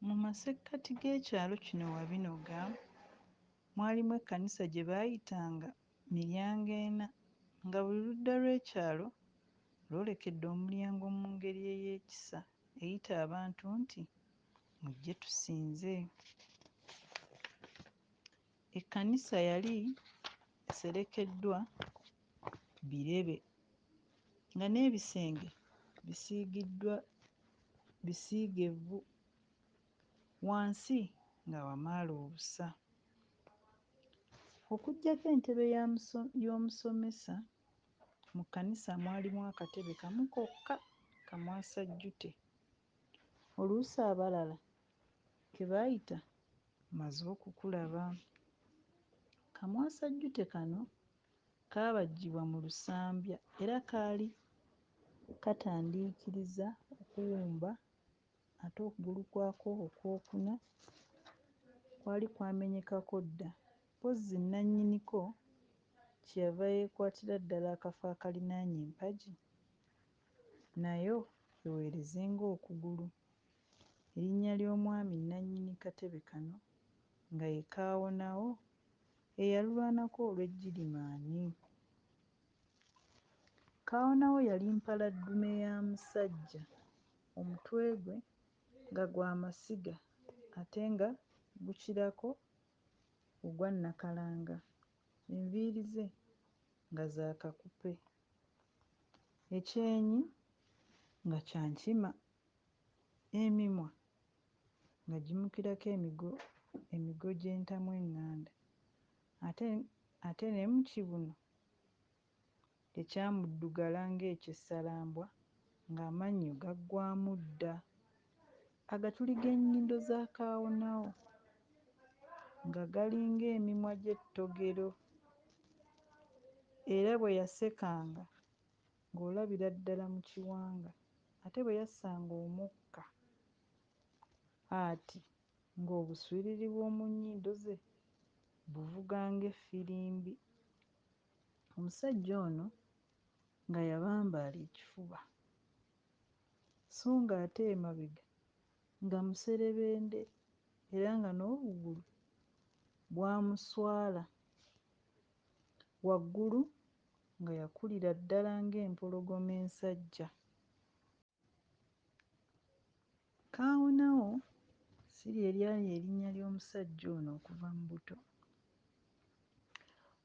Mu masekkati g'ekyalo kino Wabinoga mwalimu ekkanisa gye baayitanga Miryangoena nga buli ludda lw'ekyalo lwolekedde omulyango mu ngeri ey'ekisa eyita abantu nti, Mujje tusinze. Ekkanisa yali eserekeddwa birebe nga n'ebisenge bisiigiddwa bisiige evvu, wansi nga wamaale obusa. Okuggyako entebe ya y'omusomesa, mu kkanisa mwalimu akatebe kamu kokka kamwasajjute, oluusi abalala ke baayita Mmazeokukulaba. Kamwasajjute kano kaabajjibwa mu Lusambya era kaali katandiikiriza okuwumba ate okugulu kwako okwokuna kwali kwamenyekako dda mpozzi nnannyiniko kye yava yeekwatira ddala akafo akaliraanye empagi nayo eweereze ng'okugulu. Erinnya ly'omwami nnannyini katebe kano nga ye Kaawonawo eyalulwanako olw'e Girimaani. Kaawonawo yali mpaladdume ya musajja, omutwe gwe nga gwa masiga ate nga gukirako ogwa Nnakalanga, enviiri ze nga za kakupe, ekyenyi nga kya nkima, emimwa nga gimukirako emigo gy'entamu eŋŋanda ate ne mu kibuno ekyamuddugala ng'eky'essalambwa ng'amannyo gaggwaamu dda. Agatuli g'ennyindo za Kaawonawo nga galinga emimwa gy'ettogero era bwe yasekanga ng'olabira ddala mu kiwanga ate bwe yassanga omukka ati ng'obuswiriri bw'omu nnyindo ze buvuga ng'effirimbi. Omusajja ono nga yabambaala ekifuba so ng'ate emabega nga muserebende era nga n'obugulu bwamuswala. Waggulu nga yakulira ddala ng'empologoma ensajja. Kaawonawo si lye lyali erinnya ly'omusajja ono okuva mu buto,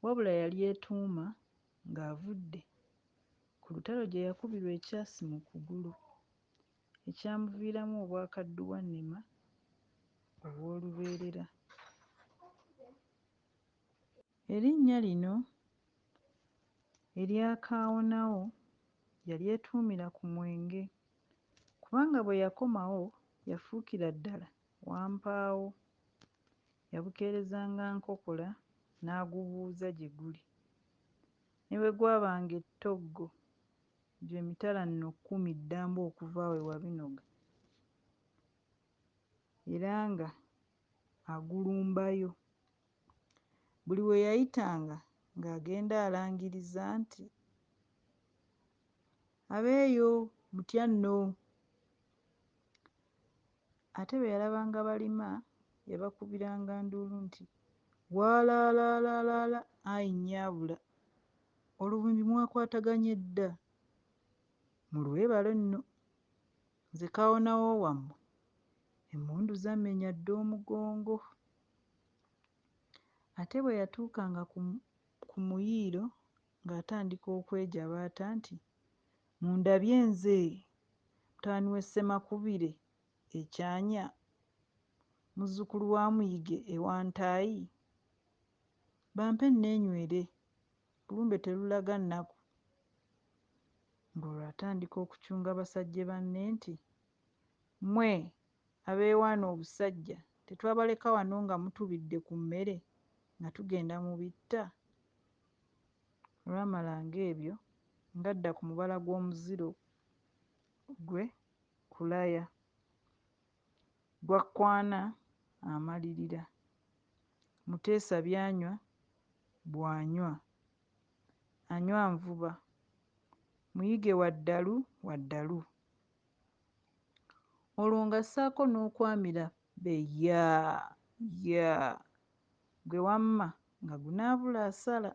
wabula yalyetuuma ng'avudde ku lutalo gye yakubirwa ekyasi mu kugulu ekyamuviiramu obwakadduwannema obw'olubeerera. Erinnya lino erya Kaawonawo yalyetuumira ku mwenge kubanga bwe yakomawo yafuukira ddala wampaawo. Yabukeerezanga nkokola n'agubuuza gye guli. Ne bwe gwabanga e Ttoggo gy'emitala nno kkumi ddamba okuva awo e Wabinoga era nga agulumbayo. Buli we yayitanga ng'agenda alangiriza nti, Abeeyo mutya nno? Ate be yalabanga balima yabakubiranga nduulu nti, Waalaalaalala ayi nnyabula, olubimbi mwakwataganye dda? Mulwebale nno, nze Kaawonawo wammwe emmundu zammenya dda omugongo. Ate bwe yatuukanga ku muyiiro ng'atandika okwejabaata nti, Mundabye nze, mutabani wa Ssemakubire e Kyanya, muzzukulu wa Muyige e Wantaayi? Bampe nneenywere, olumbe terulaga nnaku. Ng'olwo atandika okucunga basajja banne nti, Mmwe abeewaana obusajja tetwabaleka wano nga mutubidde ku mmere nga tugenda mu bitta? Olwamalanga ebyo ng'adda ku mubala gw'omuziro gwe Kulaya, gw'akwana amalirira, Muteesa by'anywa bw'anywa, anywa nvuba, Muyige wa ddalu wa ddalu. Olwo ng'assaako n'okwamira Be yaa, yaa, ggwe wamma nga gunaabula asala.